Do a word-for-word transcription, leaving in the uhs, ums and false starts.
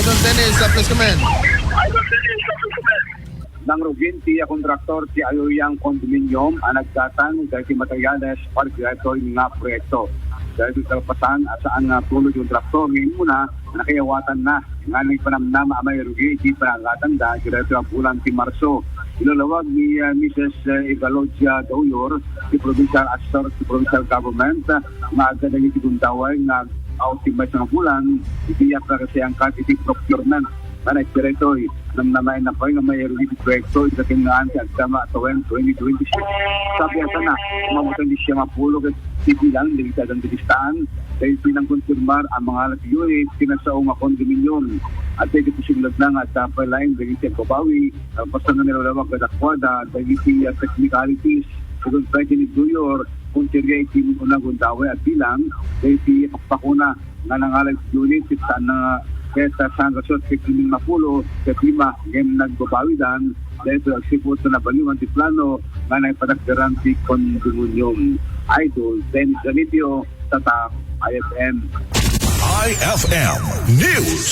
Idol Dennis, uh, please come in. Nangrugin ti kontraktor ti Ayoyang Condominium a naggatang dagiti materiales para ditoy nga proyekto. Dagiti kalpasan a saan nga tulo ti kontraktor nga immuna, nakayawatanna nga nagpanamnama a mairugi iti panagatangda ditoy a bulan ti Marso. Ilulawag ni, uh, Missus Evalodia Daoyor, ti provincial assessor ti provincial government, uh, nga adda dagiti gundaway nga aw ti maysa nga bulan, iti pagkasayangkat iti procurement nga nagdira itoy. Namnamaenna pay nga mairugi ti proyekto iti katingaan ti agtama a tawen twenty twenty-six. Sabiatanna, umabutan ti siam a pulo ket ti bilang dagiti adda ti listaan, dagiti nangkonfirmar a mangalak unit ti nasao nga condominium. Adda iti posibilidad na nga adda pay laeng dagiti agbabawi, kalpasan nga nilulawag kadakuada dagiti, ah, technicalities. Ken pay ti nagduyor, kontraryo iti una gundaway a bilang, dagiti pakpakuna nga nangalak unit ket saan nga, ket saan nga suot ket lima pulo ket lima ngem nagbabawidan, daytoy agsipud ta nabaliwan ti plano nga naipadakderan ti condominium. Idol Dennis Ganitio, Tatak, I F M. I F M News.